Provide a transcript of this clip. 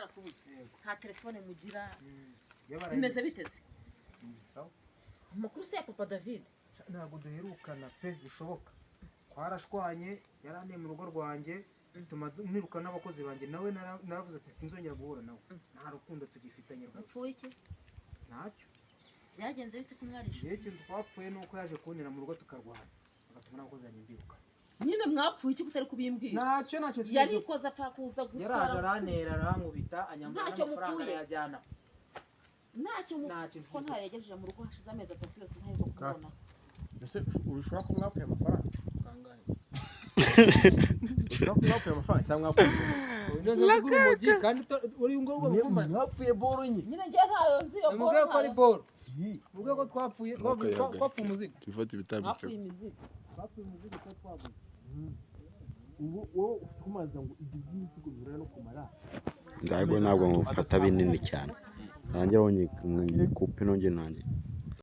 Narakubuze. Yego. Nta telefone mugira. Yabaye. Bimeze biteze? Ni sawa. Amakuru se ya papa David? Ntabwo duherukana pe, bishoboka. Twarashwanye, yaranteye mu rugo rwanjye, bituma nkiruka n'abakozi banjye. Nawe naravuze ati sinzongera guhura nawe. Nta rukundo tugifitanye rwose. Mupfuye iki? Ntacyo. Byagenze bite ko mwari Rero inshuti? ikintu twapfuye ni uko yaje kuntera mu rugo tukarwana, agatuma n'abakozi banjye mbiruka. Nyine mwapfuye iki kutari kubimbwira? Ntacyo, ntacyo. Yarikoze apfa kuza Yaraje gusara. arantera, arankubita, anyambura Ntacyo n'amafaranga mupfuye. arayajyana. Ntacyo mu Ntacyo. Ko ntayo yagejeje mu rugo, hashize amezi 3 yose ntaheruka kumubona. Ese ushobora ko mwapfuye amafaranga? Kangahe? Ushobora ko mwapfuye amafaranga cyangwa mwapfuye Unoze kuvuga urumogi kandi uri ngombwa gukomeza. Mwapfuye boro nye. Nyine njyewe ntayo nzi iyo. Namubwira ko ari ntayo. boro. Mubwira ko twapfuye twapfuye umuzigo. Tubifate ibitambitse. Mwapfuye imizigo. Twapfuye umuzigo ko twaguze. Ubu wowe tumaze ngo ibyo by'imizigo bihura no kumara. Ntabwo mufata binini cyane, nanjye abonye ikupe nongeye nanjye.